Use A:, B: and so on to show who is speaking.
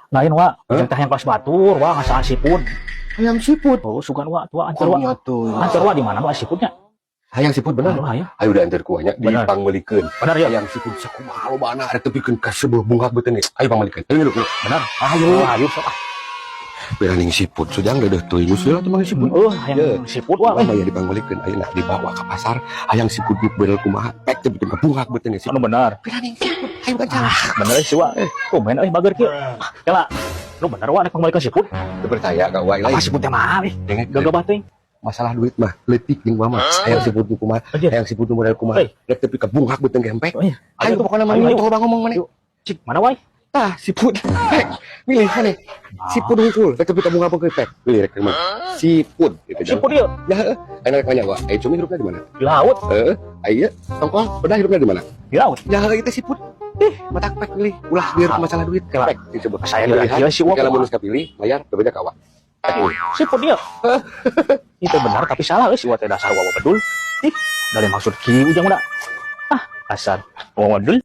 A: Lain, Wa.
B: Hah?
A: Ujang teh hayang kelas batur, Wa, ngasaan siput.
B: Hayang siput.
A: Oh, sugan, Wa, tua anter, Wa.
B: Karunya tuh.
A: Anter, Wa, di mana, Wa, siputnya?
B: Hayang siput bener.
A: Aduh, hayang.
B: Ayo diantar ku nya
A: Bener.
B: Dipangmeulikeun.
A: Bener ya?
B: Hayang siput sakumaha lobana rek tepikeun ka sebuah bungkak beuteung ge. Ayo pangmeulikeun. Ayo hirup.
A: Bener.
B: Ayo.
A: Oh, ayo sok ah.
B: Beraning siput sujang deudeuh teuing geus lah teman siput.
A: Oh, hayang siput, Wa.
B: Wah, mah ya dipangmeulikeun ayeuna dibawa ke pasar. Hayang siput nu bener kumaha pek tepikeun ka bungkak beuteung ge siput.
A: Anu bener.
B: Beraning siput. Ayo gancang.
A: Ah, bener sih, Wa. Tumben euy bager kieu. Ah, kela. Lu bener, Wa, rek pangmeulikeun siput?
B: Teu percaya ka wa
A: Apa
B: lain.
A: Siput teh mahal ih.
B: Dengekeun.
A: Gagabah teuing.
B: Masalah duit mah leutik jeung mah. Hayang siput nu kumaha?
A: Anjir.
B: Hayang siput nu model kumaha?
A: Hei.
B: Rek tepi ka bungkak beuteung ge empek.
A: Oh, iya.
B: Ayo pokoknya mah
A: Ayo, ayo.
B: tong loba ngomong maneh.
A: Cik, mana wae?
B: Tah, siput. Pek. Milih maneh. Siput hungkul. Rek tepi ka bungkak beuteung pek. Pilih rek mana? Siput gitu.
A: Siput ieu.
B: Ya heeh. Ayo rek nanya wa. Ayo cumi hirupna di mana?
A: Di laut.
B: Heeh. Ayo tongkol udah hirupna di mana?
A: Di laut.
B: Ya heeh itu siput. Ih, mata pek pilih. Ulah biar masalah duit.
A: Kela.
B: Pek coba.
A: Saya geura gila si Wa.
B: Kalau mun geus kapilih, bayar bebeja ka wa. Pek pilih.
A: Siput dia. Itu benar tapi salah euy si Wa teh dasar Wa bedul. Ih, dari maksud kieu Ujang udah. Ah, dasar Wa bedul.